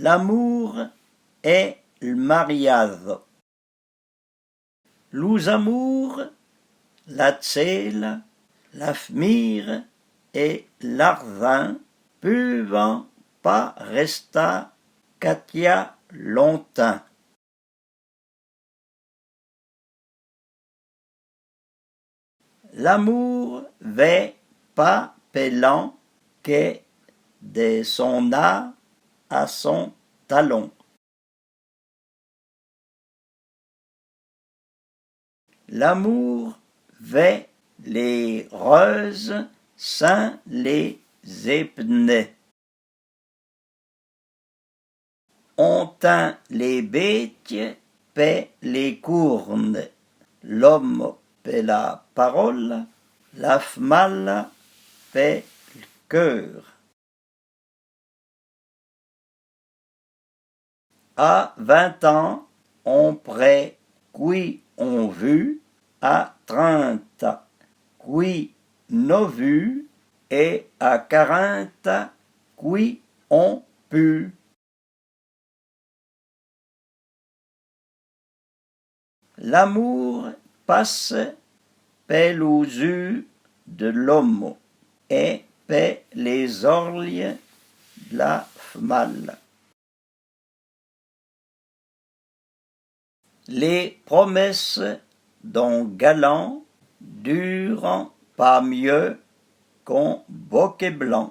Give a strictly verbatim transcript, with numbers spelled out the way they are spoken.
L'amour è l'mariazo. Lous amours, la tsèla, la fmire è l'arzhin, peuvan pa restâ catyà lontin. L'amour vè pa pe l'an ke de son â a son talon. L'amour vè lé reûze sin lé zépne. On tin lé bétye pe lé kourne, l'omo pe la parola, la fmala pe l'keûr. A vint an, on prè kwi on vu, a trinta, kwi n'o vu, è a karinta, kwi on pu. L'amour passe pe lous u de l'omo è pe lé zorlye de la fmala. Lé promesse d'on galan duran pa myeu k'on bokè blan.